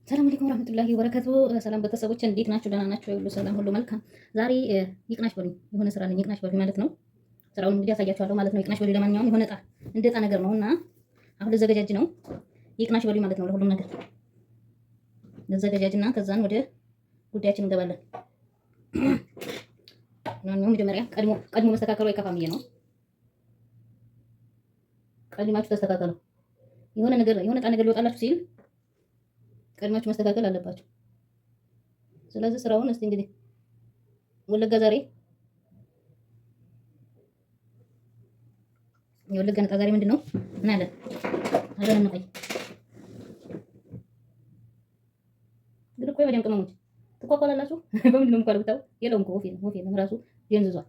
ሰላም አለይኩም ወራህመቱላሂ ወበረካቱ። ሰላም ቤተሰቦች እንዴት ናችሁ? ደህና ናችሁ? ሁሉ ሰላም፣ ሁሉ መልካም። ዛሬ ይቅናሽ በሉኝ፣ የሆነ ስራ ነኝ፣ ይቅናሽ በሉኝ ማለት ነው። ስራውን እንግዲህ አሳያችኋለሁ ማለት ነው። ይቅናሽ በሉኝ። ለማንኛውም የሆነ ዕጣ እንደ ዕጣ ነገር ነውና አሁን ልዘገጃጅ ነው። ይቅናሽ በሉኝ ማለት ነው። ለሁሉም ነገር ልዘገጃጅና ከዛን ወደ ጉዳያችን እንገባለን። ማንኛውም መጀመሪያ ቀድሞ ቀድሞ መስተካከሉ አይከፋም ብዬ ነው። ቀድማችሁ ተስተካከሉ። የሆነ ነገር የሆነ ዕጣ ነገር ሊወጣላችሁ ሲል ቀድማችሁ መስተካከል አለባችሁ። ስለዚህ ስራውን እስቲ እንግዲህ ወለጋ ዛሬ የወለጋ ነጣ ዛሬ ምንድን ነው እናያለን። አብረን እንቆይ። ግን እኮ የመዲያም ቅመሞች ትኳኳላላችሁ። በምንድን ነው የምኳለው? ብታው የለውም እኮ ወፍ የለም፣ ወፍ የለም። ራሱ ደንዝዟል፣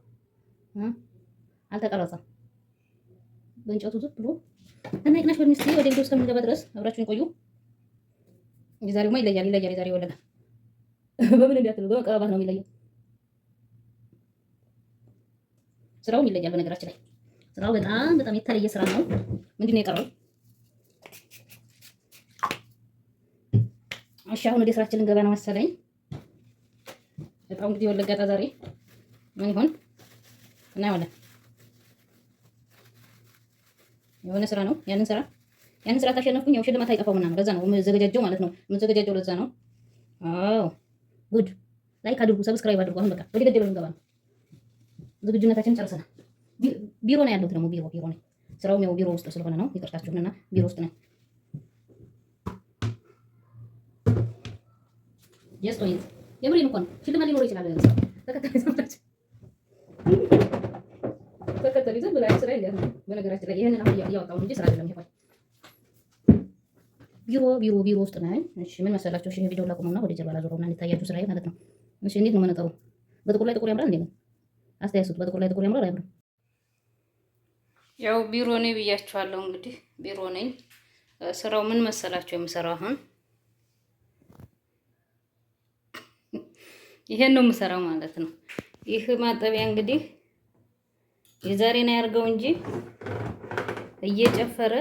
አልተቀረጸም። በእንጨቱ ዝም ብሎ እና ይቅናሽ በሚስት ወደ ቪዲዮ እስከምንገባ ድረስ አብራችሁን ቆዩ። የዛሬውማ ይለያል፣ ይለያል። የዛሬው ወለጋ በምን እንዲያትሉ በመቀባባት ነው የሚለየው። ስራውም ይለያል። በነገራችን ላይ ስራው በጣም በጣም የተለየ ስራ ነው። ምንድን ነው የቀረው? እሺ አሁን ወደ ስራችን ልንገባ ነው መሰለኝ። በጣም እንግዲህ ወለጋ ዕጣ ዛሬ ምን ይሆን እናየዋለን። የሆነ ስራ ነው። ያንን ስራ ታሸነፍኩኝ ያው ሽልማት አይጠፋውምና ነው። ለዛ ነው የምዘገጃጀው ማለት ነው። የምዘገጃጀው ለዛ ነው። አዎ ጉድ። Like አድርጉ፣ subscribe አድርጉ። አሁን በቃ ወደ ገደለው ልንገባ ነው። ዝግጁነታችንን ጨርሰናል። ቢሮ ነው ያለሁት ደግሞ ቢሮ ነው። ስራውም ያው ቢሮ ውስጥ ስለሆነ ነው። ይቅርታችሁንና ቢሮ ውስጥ ነው። Just wait። የምሬን እኮ ነው። ሽልማት ሊኖረው ይችላል። ተከተሉ፣ ተከተሉ። ዝም ብላ ስራ እንዲያት ነው። በነገራችን ላይ ይሄንን አሁን እያወጣሁ እንጂ ስራ አይደለም። ይሄ ቢሮ ቢሮ ቢሮ ውስጥ ነኝ። እሺ ምን መሰላችሁ? እሺ ቪዲዮ ላቁምና ወደ ጀርባ ላዞረውና እንዲታያችሁ ስራዬ ማለት ነው። እሺ እንዴት ነው መነጠሩ? በጥቁር ላይ ጥቁር ያምራል እንዴ ነው? አስተያየት ስጡ። በጥቁር ላይ ጥቁር ያምራል አያምርም? ያው ቢሮ ነኝ ብያችኋለሁ። እንግዲህ ቢሮ ነኝ። ስራው ምን መሰላችሁ የምሰራው አሁን ይሄን ነው የምሰራው ማለት ነው። ይህ ማጠቢያ እንግዲህ የዛሬን አያርገው እንጂ እየጨፈረ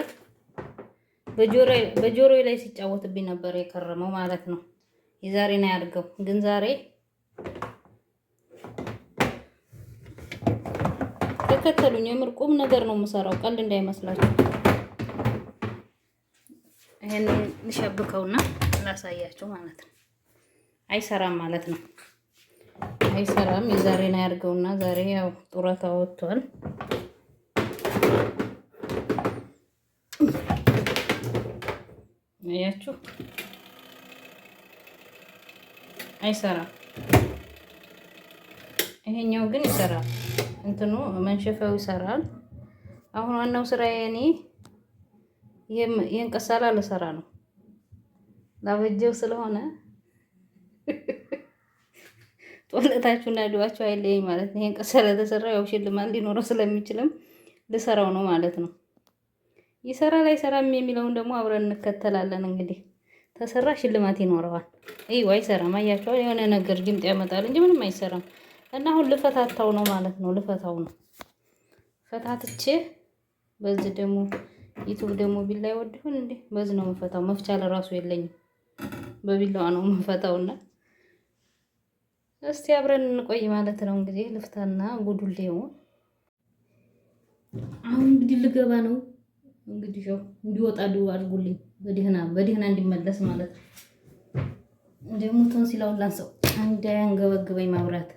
በጆሮዬ ላይ ሲጫወትብኝ ነበር የከረመው ማለት ነው። የዛሬን አያርገው ግን ዛሬ ተከተሉኝ። የምር ቁም ነገር ነው የምሰራው፣ ቀልድ እንዳይመስላችሁ። ይሄንን ልሸብከውና ላሳያችሁ ማለት ነው። አይሰራም ማለት ነው። አይሰራም። የዛሬን አያርገውና ዛሬ ያው ጡረታ ወጥቷል። አያችሁ፣ አይሰራም። ይሄኛው ግን ይሰራል። እንትኑ መንሸፈው ይሰራል። አሁን ዋናው ስራ የኔ ይሄን ቀሳላ ልሰራ ነው ላበጀው ስለሆነ ጦለታችሁና ድዋችሁ አይለየኝ ማለት ነው። ይሄን ቀሳላ ተሰራ ያው ሽልማት ሊኖረው ስለሚችልም ልሰራው ነው ማለት ነው። ይሰራል አይሰራም የሚለውን ደግሞ አብረን እንከተላለን። እንግዲህ ተሰራ ሽልማት ይኖረዋል። ይኸው አይሰራም። አያችኋል፣ የሆነ ነገር ድምጥ ያመጣል እንጂ ምንም አይሰራም። እና አሁን ልፈታታው ነው ማለት ነው። ልፈታው ነው ፈታትቼ በዚህ ደግሞ ዩቱብ ደግሞ ቢላ ይወድ ይሆን እንዴ? በዚህ ነው የምፈታው። መፍቻ ለራሱ የለኝም፣ በቢላዋ ነው የምፈታውና እስቲ አብረን እንቆይ ማለት ነው። እንግዲህ ልፍታና ጉዱሌው አሁን እንግዲህ ልገባ ነው። እንግዲህ ያው እንዲወጣ አድርጉልኝ፣ በደህና በደህና እንዲመለስ ማለት ነው። ደግሞ ቶንሲላውን ላንሰው እንዳያንገበግበኝ ማብራት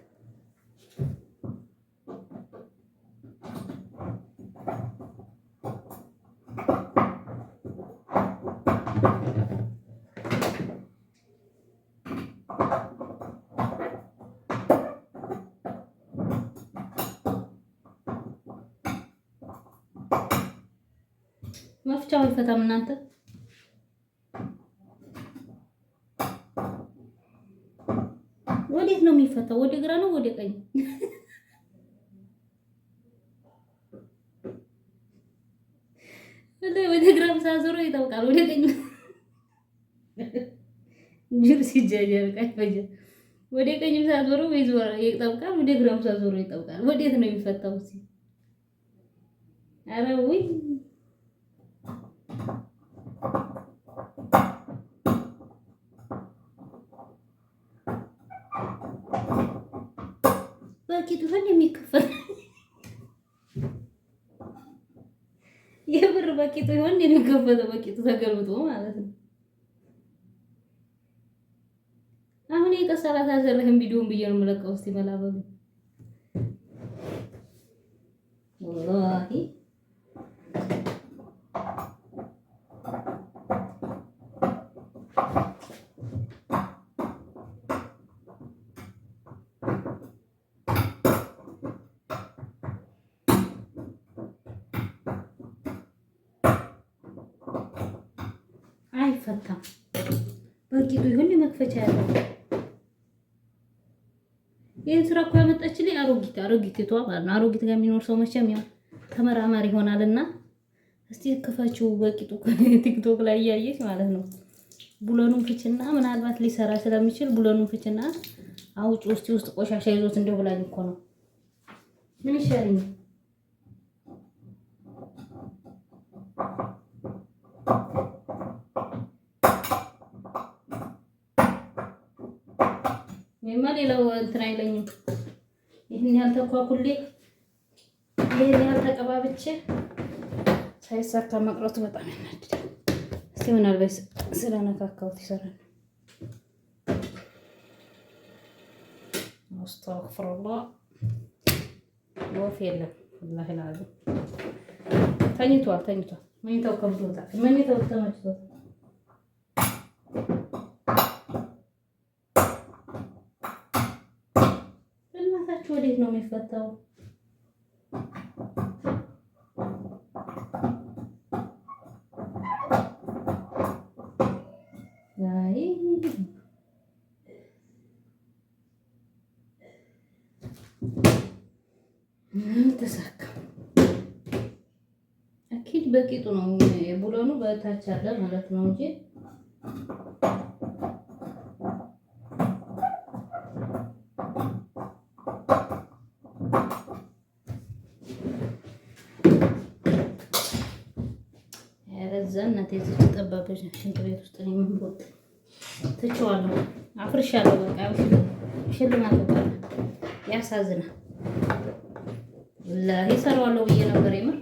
መፍቻው አይፈታም እናንተ። ወዴት ነው የሚፈታው? ወደ ግራ ነው ወደ ቀኝ? ወደ ግራም ሳዞረው ይጠብቃል፣ ወደ ቀኝ ጅብ ሲጃጃል ወደ ቀኝም ሳዞረው ይጠብቃል፣ ወደ ግራም ሳዞረው ይጠብቃል። ወዴት ነው የሚፈታው? ኧረ ውይ በቂጡ ይሆን የሚከፈል የብር በቂጡ ይሆን የሚከፈተው? በቂጡ ተገልብጦ ማለት ነው። አሁን የቀሰራት አልሰራህም ቪዲዮን ብዬ ነው የምለቀው። እስቲ መላበሉ ወላሂ አይፈታም። በቂጡ ይሁን መክፈቻ ያለው ይህን ስራ እኮ ያመጣችልኝ አሮጊት አሮጊቲቷ ማለት ነው። አሮጊት ጋር የሚኖር ሰው መቼም ያው ተመራማሪ ይሆናልና እስቲ ክፈችው በቂጡ ቲክቶክ ላይ እያየች ማለት ነው። ቡለኑን ፍችና ምናልባት ሊሰራ ስለሚችል ቡለኑን ፍችና አውጭ ውስጥ ውስጥ ቆሻሻ ይዞት እንደው ብላኝ እኮ ነው። ምን ይሻለኛል? እኔማ ሌላው እንትን አይለኝም። ይህን ያህል ተኳኩሌ ይህን ያህል ተቀባብቼ ሳይሳካ መቅረቱ በጣም ያናድዳል። እስቲ ምናልባት ስለነካካሁት ይሰራል። አስተግፊሩላህ ወፍ የለም። ወላሂ ላዚም ተኝቷል፣ ተኝቷል። መኝታው ከብዶታል። መኝታው ተመችቶታል። እናታችሁ ወዴት ነው የሚፈታው? አይ ተሳካ። አኪድ በቂጡ ነው የቡለኑ በታች አለ ማለት ነው እንጂ ያለዛ እናቴ እዚች ጠባብ ሽንት ቤት ውስጥ ነው የምንቦጥ። ትቼዋለሁ፣ አፍርሻለሁ። በቃ ሽልማት በቃ ያሳዝናል። ወላሂ እሰራዋለሁ ብዬ ነበር የምር።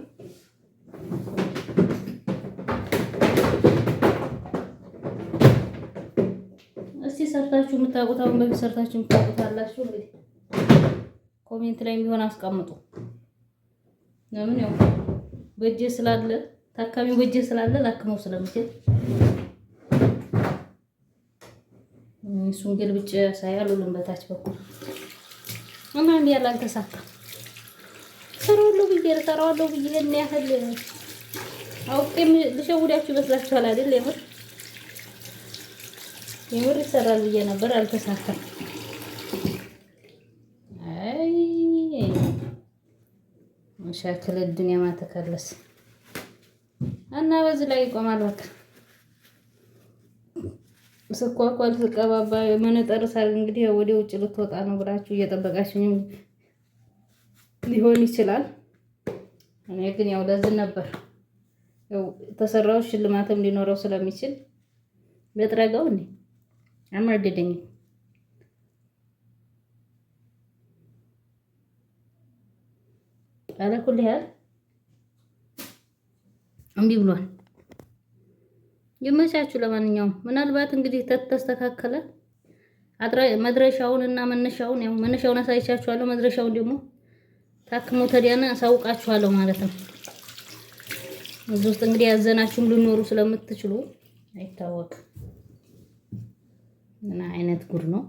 እስቲ ሰርታችሁ የምታውቁት አሁን በፊት ሰርታችሁ የምታውቁት አላችሁ እንግዲህ comment ላይ ቢሆን አስቀምጡ። ለምን ያው በእጄ ስላለ ታካሚው በእጄ ስላለ ላክመው ስለምችል እሱን ገልብጬ ሳያሉልን በታች በኩል እና እንዲህ ያለ አልተሳካም። እሰራዋለሁ ብዬ እሰራዋለሁ ብዬ ይሄን ያህል አውቄ ልሸውዳችሁ ይመስላችኋል አይደል? የምር የምር ይሰራል ብዬ ነበር፣ አልተሳካም። አይ መሻክል ዱንያ ማተከለስ እና በዚህ ላይ ይቆማል። በቃ ስኳኳል ስቀባባ መነጠር ሳል እንግዲህ ወደ ውጭ ልትወጣ ነው ብላችሁ እየጠበቃችሁ ሊሆን ይችላል። እኔ ግን ያው ለዚህ ነበር ያው ተሰራው ሽልማትም ሊኖረው ስለሚችል በጥረገው እንዴ አልወደደኝም። አለኩል ያህል እምቢ ብሏል። ይመቻችሁ። ለማንኛውም ምናልባት እንግዲህ ተስተካከለ መድረሻውን እና መነሻውን ያው መነሻውን አሳይቻችኋለሁ። መድረሻውን ደግሞ ታክሞ ተዲያና አሳውቃችኋለሁ ማለት ነው። እዚህ ውስጥ እንግዲህ ያዘናችሁም ልኖሩ ስለምትችሉ አይታወቅም። ምን አይነት ጉድ ነው?